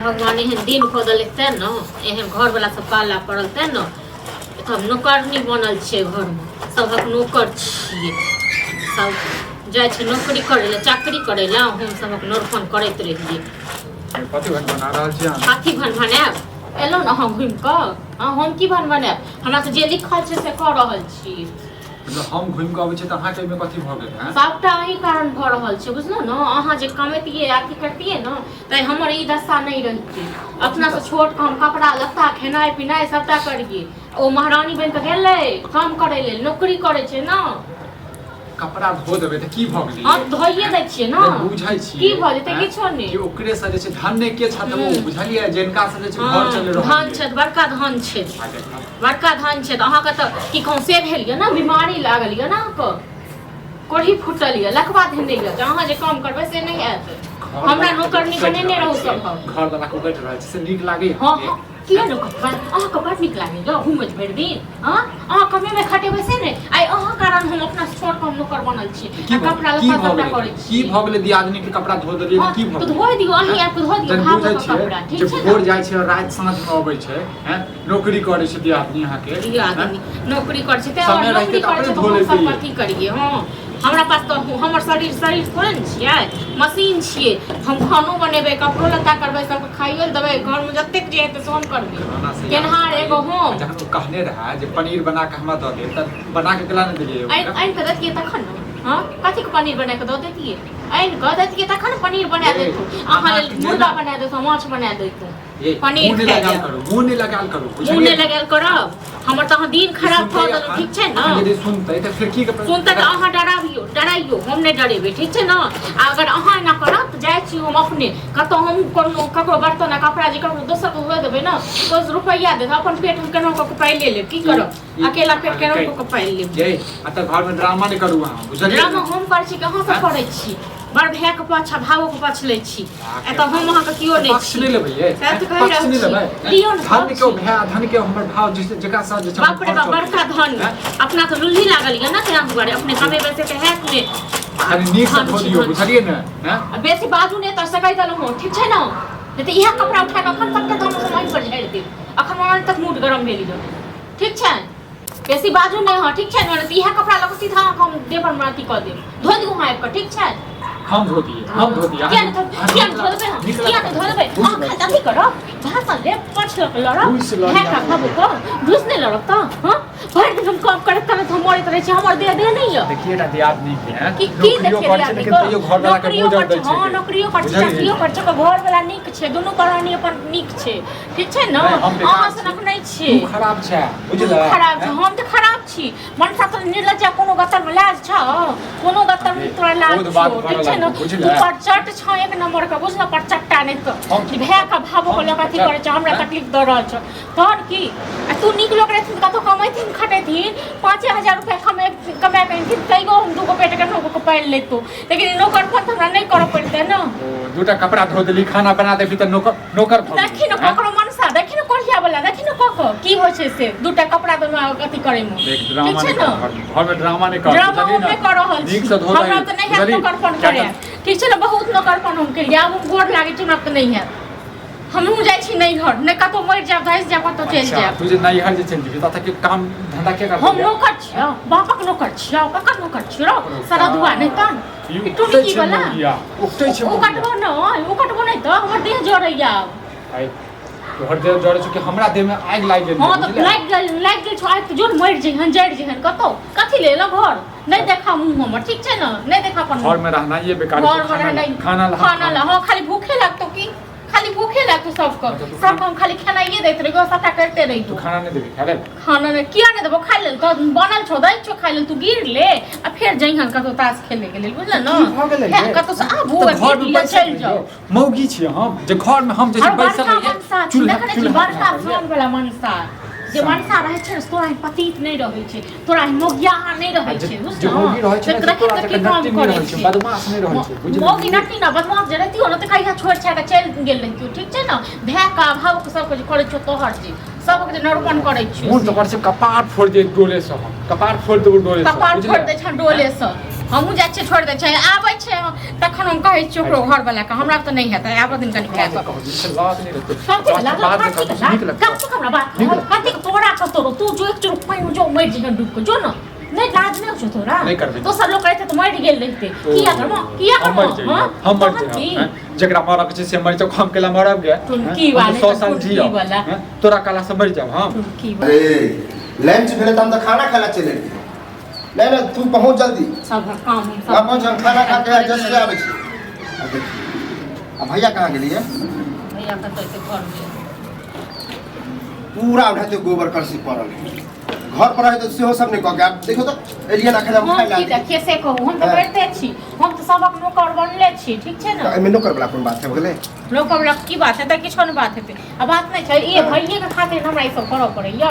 भगवान एहन दिन कऽ देलक तेँ ने एहन घरवला सब पाला पड़ल तेँ ने तऽ हम नौकरनी बनल छियै घरमे सभक नौकर छियै। सब जाइ छै नौकरी करै लए, चाकरी करै लए, हम सभक नौरपन करैत रहियै। कथी भन बना रहल छी अहाँ? कथी भन बनायब? एलहुँ ने अहाँ घुमि कऽ। हँ, हम की भन बनायब, हमरा तऽ जे लिखल छै से कऽ रहल छी। मतलब हम घुमि कऽ अबै छी तऽ अहाँके एहिमे कथी भऽ गेल हैं? सबटा अही कारण भऽ रहल छै, बुझलहुँ ने? अहाँ जे कमैतियै, अथी करतियै ने, तऽ हमर ई दशा नहि रहितै। अपनासँ छोट हम कपड़ा लत्ता खेनाइ पिनाइ सबटा करियै, ओ महारानी बनि कऽ गेलै काम करै लेल, नौकरी करै छै ने। कपड़ा धो देबै तऽ की भऽ गेलै? हम धोइए दै छियै ने। नहि बुझै छियै। की भऽ जेतै? हैं? किछो नहि। कि ओकरे से जे छै धन के छथि ओ, बुझलियै, जिनका से जे छै घर चलि रहल धन छै। छै, बड़का धन छै। आ देखब। बड़का धन छै तऽ अहाँके तऽ की कहूँ से भेल यऽ ने, बीमारी लागल यऽ ने, अहाँके कोढ़ी फूटल यऽ, लकवा धेने यऽ, जे अहाँ जे काम करबै से नहि हैत। घर हमरा वाला नौकरनी कटि बनेने रहल रहू छै। सभक। घर वाला को कटि रहल छै से नीक लागैए? हँ हँ, किया ने कहबै? अहाँके बड़ नीक लागैए घूमैत भरि दिन। हँ, अहाँ कमेबै खटेबै से नहि। आइ अहाँ कारण हम अपना छोड़ कऽ हम नौकर बनल छी की आ भऽ कपड़ा की लत्ता भऽ सबटा गेलै? करै की छी। भऽ गेलै दियादनी के कपड़ा धो देलियै हँ तऽ की भऽ तऽ गेलै? धोइ दियौ, अहीं आबि कऽ धो दियौ जहन भावो बुझै के छियै कपड़ा, ठीक जे छै भोर ने? जाइ छै और राति साँझ मे अबै छै, हैं, नौकरी करै छै दियादनी अहाँके। दियादनी नौकरी करै छै तें समय रहितै नौकरी तऽ करै छै अपने तऽ धो हम सब लैतियै। कथी करियै? हँ, हमरा पास तऽ हमर शरीर शरीर थोड़े ने छियै, मशीन छियै। हम खानो बनेबै, कपड़ो लत्ता करबै, सबके खाइयो लए देबै, घरमे जतेक जे हेतै से हम करबै। खाना से याद केनहार आयल, एगो हम। जहन ओ कहने रहए जे पनीर बना कऽ हमरा दऽ दे तऽ बना कऽ केला नहि देलियै आनि ओकरा? आनि कऽ दैतियै तखन ने। हँ, कथीके पनीर बना कऽ दऽ दैतियै? आनि कऽ दैतियै तखन ने पनीर बना ए, दैतहुँ अहाँ लेल, अहाँके नहि मुर्गा ने- बना दैतहुँ, माछ बना दैतहुँ। ये पनीर मुँह नहि खाय लगायल जायब। करू, मुँह नहि लगायल करू, मुँह बुझलियै? नहि लगायल करब? हमर तऽ अहाँ दिन खराब कऽ सुनतै देलहुँ, अखन- ठीक छै ने? अखन यदि सुनतै तऽ फेर की सुनतै तऽ अहाँ डराबियौ, डराइयौ, हम नहि डरेबै, ठीक छै ने? आ अगर अहाँ एना करब तऽ जाइ छी हम अपने कतहु। हम कोनो ककरो बर्तन आ कपड़ा जे ककरो दोसरके धोए देबै ने, तो रुपैआ देत, अपन पेट हम केनाहु कऽ कऽ पालि लेब। की करब, अकेला पेट केनाहु कऽ कऽ पालि लेब। ये आ तऽ घरमे ड्रामा नहि करू अहाँ, बुझलियै? ड्रामा हम करै छी कि अहाँ सब करै छी? बड़ भायके पक्ष आ भावोके पक्ष लै छी। एतऽ हम अहाँके केओ नहि पक्ष छी। नहि लेबै ये। सएह तऽ कहि पक्ष रहल नहि छी। लेबै। लियौ ने धन पक्ष। के भाय, धन के हमर भाव जे जेकरा साथ जे छै बाप रे बाप, बड़का धन। हैं? अपना तऽ लुल्ही लागल यऽ ने, तेँ दुआरे अपने कमेबै से तऽ हैत नहि। कनि नीक से धन धो छी, दियौ। धन छी। बुझलियै ने? हैं? आ बेसी बाजू नहि तऽ सकै देलहुँ, ठीक छै ने? नहि तऽ इएह कपड़ा उठा कऽ अखन तक तऽ हम वहीं पर झाड़ि देब। अखन ओना तक मूड गरम भेल यऽ, ठीक छै? बेसी बाजू नहि। हँ, ठीक छै ने? तऽ इएह कपड़ा लऽ कऽ सीधा अहाँके हम देह पर अथी कऽ देब। धो दियौ अहाँ आबि कऽ, ठीक छै? हम धो दिए, हम धो दिए। किया नहि धो, किया नहि धो देबै हम? किया नहि धो देबै अहाँ? खाली अथी करब, भाषण लेब, पक्ष लऽ कऽ लड़ब। घूस लड़ब। भाय का भाबो कऽ घूस नहि लड़ब तऽ? हँ, भरि दिन हम काम करैत करैत हम मरैत रहै छी, हमर देह देह नहि यऽ। देखिए एकटा दियादनी के, हैं? की की नौकरियो देखिए करै छै दियादनी लेकिन तैयो घर वाला के नौकरियो बोझ करै दै छै। छै। हँ, नौकरियो करै छै, बुझलियै? चाकरियो करै छै, ओकर घर वाला नीक छै, दुनू प्राणी अपन नीक छै, ठीक छै ने? नहि, हम बेकार अहाँ छी। सनक नहि छी। तू खराब छै, तू बुझले? खराब छै, हम तऽ खराब छी। मनसा तो निर्लज्जा, कोनो गतर में लाज छौ? कोनो गतर में तोरा लाज बहुत बात छौ? करऽ ठीक छै ने? लागू, बुझले? तू परचट छौ एक नंबर के, बुझल? परचट्टा नहि तऽ हम- भाय के भावो के हम लोक अथी परचट्ट, करै छै, हमरा हैं? तकलीफ दऽ रहल छौ। तहन की? आ तू नीक लोक रहथिन तऽ कतहु कमैथिन खटेथिन, 5000 रुपया कमे कमा कऽ अनथिन, तैयो हम दूगो पेट केनाहु कऽ पालि लैतहुँ, लेकिन ई नौकरपन तऽ हमरा नहि करऽ पड़ितै ने। ओ दूटा कपड़ा धो देली, खाना बना देबी तऽ नौकर नौकर भऽ देखी ने गेली, हैं? ककरो मनसा, देखी ने कोढ़िया वाला, देखी ने कऽ कऽ की होइ छै से दूटा कपड़ा दुनू अथी करै मे। देख, ठीक ड्रामा छै नहि ने? कर घरमे, घरमे ड्रामा नहि कर। ड्रामा बुझलिही हम नहि कऽ रहल छी। नीक से धो हमरा दही, तऽ नहि हैत बुझलिही? नौकरपन किया करे, तऽ ठीक छै ने? बहुत नौकरपन हम केलियै, आब हम गोर लागै छी, हमरा तऽ नहि हैत। हमहूँ जाइ छी नैहर, नहि कतहु मरि जायब, धसि जायब, कतहु चलि अच्छा जायब। तू जे नैहर जे चलि जेबही तऽ के काम धंधा के करतै? हम नौकर छियौ? बापक नौकर छियौ? ककर नौकर छियौ रौ सरदुआ? नहि तहन ई ई उकटै टुनकी छै वाला मौगिया, उकटै छै ओ मौगिया। कटबो नहि, ओ कटबो नहि तऽ हमर देह जरैया आब। आइ तोहर देह जरै छौ कि हमरा देह में आगि लागि गेल? हँ तऽ बुझले? लागि गेल, लागि गेल छौ आगि तऽ जोर मरि जइहन, जरि जइहन कतौ। कथी ले एलौ घर? नहि देखा मुँह हमर, ठीक छै ने? नहि देखा अपन घर में रहनाइए बेकार छै, घर में खाना रहनाइ ला, खाना ला। खाना ला। हँ, खाली भूखे लागतौ की? खाली भूखे लागतौ सबके? अच्छा, तू सबके हम खाली खेनाइए दैत रहियौ, सबटा करिते तू रहियौ। खाना नहि देबही खाय लेल? खाना नहि किया नहि देबो? खाइ लेल तऽ बनल छौ, दै छौ खाइ लेल। तू गिर ले आ फेर जइहन कतौ ताश खेले के लेल, बुझल ने? की भऽ गेलै हे, गे? कतौ से आबू तऽ आ घर गिर में लिअ, बैसल चलि जाउ। रहियौ। मौगी छियै हम जे घर में हम जे छै आरो बैसल बड़का रहियै, मनसा छै, चूल्हा देखने छी चूल्हा बड़का बना धन वाला मनसा। जे मनसा रहै छै ने से तोरा एहन पतित नहि रहै छै, तोरा एहन मौगियाहा नहि रहै जे छै, जे मौगी रहै छै ने बुझलहु? से देखी तोरा तऽ जकाँ की काम नट्टी नहि करै रहै छै, छै। बदमाश नहि रहै छै, बुझलिही? मौगी नट्टी ना बदमाश जे रहितियो ने तऽ कहिया छोड़ि छाड़ि कऽ चलि गेल रहितियो, ठीक छै ने? भाय के अभाव के सबके जे करै छियौ तोहर, जे सबके जे नरपन करै छियौ मोन तऽ से। करै छै कपार फोड़ि दे डोले से, हम कपार फोड़ि देबो डोले से। कपार बुझलियै? फोड़ि दै छह डोले से। हमहूँ जाइ छियै छोड़ि दै छियै आबै छै तखन हम कहै छियै ओकरो घरवला के हमरा तऽ नहि हेतै आबऽ दिन कनि खाए कऽ सब कुछ लागल कथी के हमरा बात कथी के तोरा कतौ तू जो एक चुरुक पानि में जो मरि जइहन डूब के जो न नहि लाज नहि होइ छौ तोरा नहि करबै। दोसर लोक रहितै तऽ मरि गेल रहितै किया करबो किया हम करबो मरि जइयै, हँ हम मरि तहन जइयै, की? हैं? जेकरा मरऽ के छै से मरि जाउ हम केला मरब गे टुनकी वाले 100 तऽ साल टुनकी जियब वाला। हैं? तोरा काला से मरि जाब हम टुनकी वाला। अरे लंच भेलै तऽ हम तऽ खाना खाय लए चलि एलियै। नहि नहि तू पहुँच जल्दी। सब काम हम सब पहुँच, हम खाना खा के जस्ट आबै छी। आ देखी आ भैया कहाँ गेलियै? भैया कतऽ छै घर में? पूरा उठाते गोबर करसी पड़ल है। घर पर रहै तऽ सेहो सब नहि कऽ के आब देखियौ तऽ एलियै एखन हम हम खाय की लए। देखिए से कहू, हम तऽ हाँ। करिते छी, हम तऽ सबक नौकर बनले छी, ठीक छै ने? एहिमे नौकर वाला कोन बात है भऽ गेलै? नौकर वाला की बात हेतै? किछो नहि बात हेतै। आ बात नहि छै ई हाँ। भैये के खातिर हमरा ई सब करऽ पड़ैया।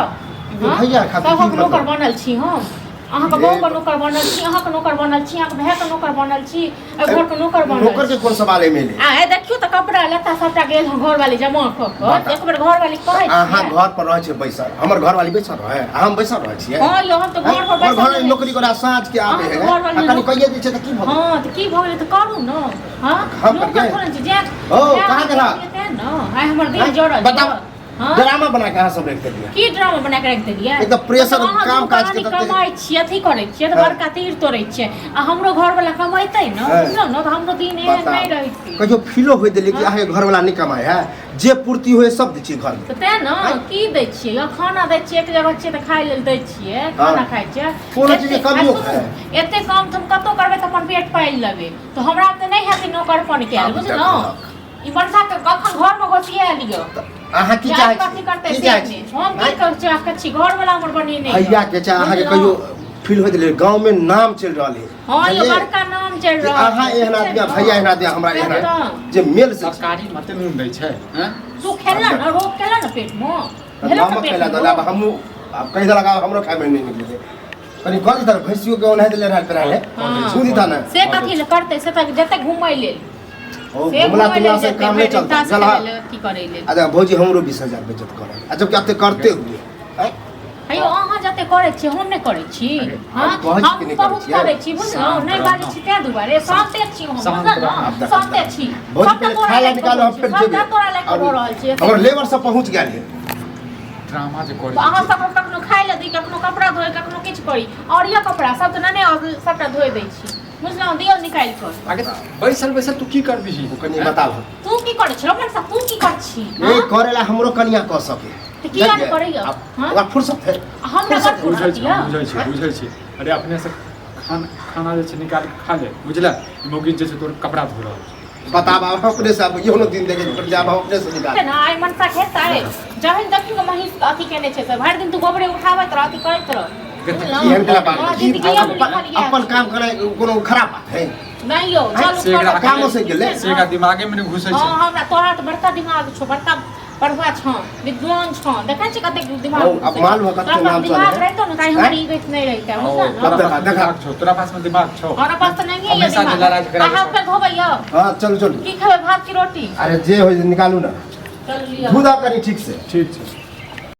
भैया खातिर की सबक नौकर मतलब? बनल छी हम। अहाँके ए- बहू के नौकर बनल छी, अहाँके नौकर बनल छी, अहाँके भाय के नौकर बनल छी, एहि घर के नौकर बनल नौकर के छी। कोन सवाल एहिमे एलै? आ ए देखियौ तऽ कपड़ा लत्ता सबटा गेल हँ घरवाली जमा कऽ कऽ। बात- एक बेर घरवाली कहै अहाँ छियै। घर पर रहै छियै बैसल, हमर घरवाली बैसल रहै आ हम बैसल रहै छियै? हँ यौ, हम तऽ घर पर हमर बैसल घर रहै नौकरी करै साँझ के आबै अहाँके है घरवाली आ कनि नौकर- कहिए दै छै तऽ की भऽ गेलै? हँ तऽ की भऽ गेलै तऽ करू ने। हँ हम नौकर करियै? थोड़े छी जे ओ, जे कहाँ गेला? तें ने आइ हमर देह जरल। बताउ। हँ? ड्रामा बना के अहाँ सब राखि देलियै। की ड्रामा बना के राखि देलियै? एकदम प्रेशर मतलब अहाँ काम दुनू काज के प्राणी तते- कमाइ छियै, अथी करै छियै तऽ हाँ। बड़का तीर तोड़ै छियै आ हमरो घरवला कमैतै ने हाँ। बुझलहुँ ने तऽ हमरो दिन एहन बताउ। नहि रहितै। कहियो फीलो होय देलियै कि हाँ। अहाँके घरवाला नहि कमाइ है, जे पूर्ति होय सब दै छियै घरमे। तऽ तें ने की दै छियै? अहाँ खाना दै छियै, एक जगह छियै तऽ खाय लेल दै छियै, खाना खाइ छियै। कोनो चीजके एते- कमियो आ सुनू, है। एते काम तऽ हम कतौ करबै तऽ अपन पेट पालि लेबै, तऽ हमरा तऽ नहि हेतै नौकरपन कयल, आब बुझलहुँ? देखहक। ई मनसा के कखन घर में घोसिया लियो। अहाँ की जे चाहै कथी छी? करतै की से चाहै नहि। छी? हम की कर चाहै छी? घर वाला हमर बनेने यऽ। भैया के चाहे अहाँके बुझलहुँ? कहियो फील होइत रहै गाँव में नाम चलि रहल है। हँ यौ, बुझलियै? बड़का नाम चलि जे रहल अहाँ छै, एहन ठीक छै आदमी आ ने? भैया एहन आदमी आ हमरा एहन तऽ। आदमी जे मेल से तरकारी मते नून दै छै हैं? तू खेला न, रोग केला न पेट में? भेलो न नमक पेट खेला में तऽ रोग? आब हमहूँ आब कहि देलक आब हमरो खायमे नहि निकलै। कनि कऽ दिता भैंसियो के ओनाहि देले रहल रहल है। हाँ। छू दिता ने। से कथी लए करतै? से तऽ जेतै घुमय लेल। ओ से घुमला घुमय तुमला लेल से जेतै, काम नहीं भरि दिन चलता ताश चल खेलय लेल, अथी करै लेल। अच्छा भौजी हमरो 20,000 बेइज्जत करल आ जबकि एते करते हुए आँय? हेयौ अहाँ जते करै छियै हम नहि करै छी। अरे, हँ हम कहै छी हम कि नहि करै बहुत छियै? करै छी बुझलहुँ? शान्त नहि रहू बाजै ने। छी ताहि दुआरे शान्ते छी हम, शान्त बुझलहुँ रहू। आब ने? देखू, शान्ते छी। भौजी सबटा पहिले तोरा खाय लए लायक निकालो हम भऽ फेर रहल छी, जेबै। सबटा तोरा लायक भऽ रहल छी। हमर लेबर सब पहुँच गेल है। ड्रामा जे करै तऽ अहाँ सब कखनो खाय लए दी, कखनो कपड़ा धोइ, कखनो किछु करी और यऽ कपड़ा सब तऽ नने सबटा धोइ दै छी बुझलहुँ? दियौ निकालि कऽ। आगे बैसल बैसल तू की करबिही? ओ कनि बताबह। तू की करै छी रमन साहब? तू की करै छी? नहीं करे ला हमरो कनिया कऽ सके। तऽ किया नहि करैया? आब हाँ? ओकरा फुर्सत है। हमरा फुर्सत बड़ बुझै छी फुर्सत यऽ। बुझै छी बुझै छी। अरे अपने से खाना जे छै निकाल के खा ले बुझले। मौगी जे छै तोर कपड़ा धो रहल छै। बताब आब अपने से आब इहो दिन देखे के जाब हम अपने से निकाल। ना आइ मनसा खेतै जहन देखियौ महिष अथी केने छै से भरि दिन तू गोबरे उठाबैत रह, अथी करैत रह। एहन केला बात हँ, की जिंदगीए मे अपन लिखल यऽ। अपन काम करे कोनो खराब बात है? नहीं यौ, चलू से एकरा करब। कामो से गेलै। से एकरा दिमागे मे नहि घुसै हँ छै। हमरा तोरा तऽ बड़का दिमाग छौ, बड़का पढ़ुआ छौ, विद्वान छौ, देखै छी कतेक दिमाग हौ, आब घुसै मालूम है छौ। कते तोरा पास नाम चलै दिमाग है। रहितौ ने तऽ हमर ई गति नहि रहितै, ओ, बुझल ने? तोरा देखा, पास मे देखा। दिमाग छौ, तोरा पास मे दिमाग छौ। हमरा पास तऽ नहिये यऽ हमेशा जे दिमाग। लड़ाइ झगड़ा अहाँ करै फेर धोबै यौ? हाँ चलू चलू। की खेबै, भात की रोटी? अरे जे होइ निकालू ना। चलू लिअ। धू दा कनि ठीक से। ठीक छै।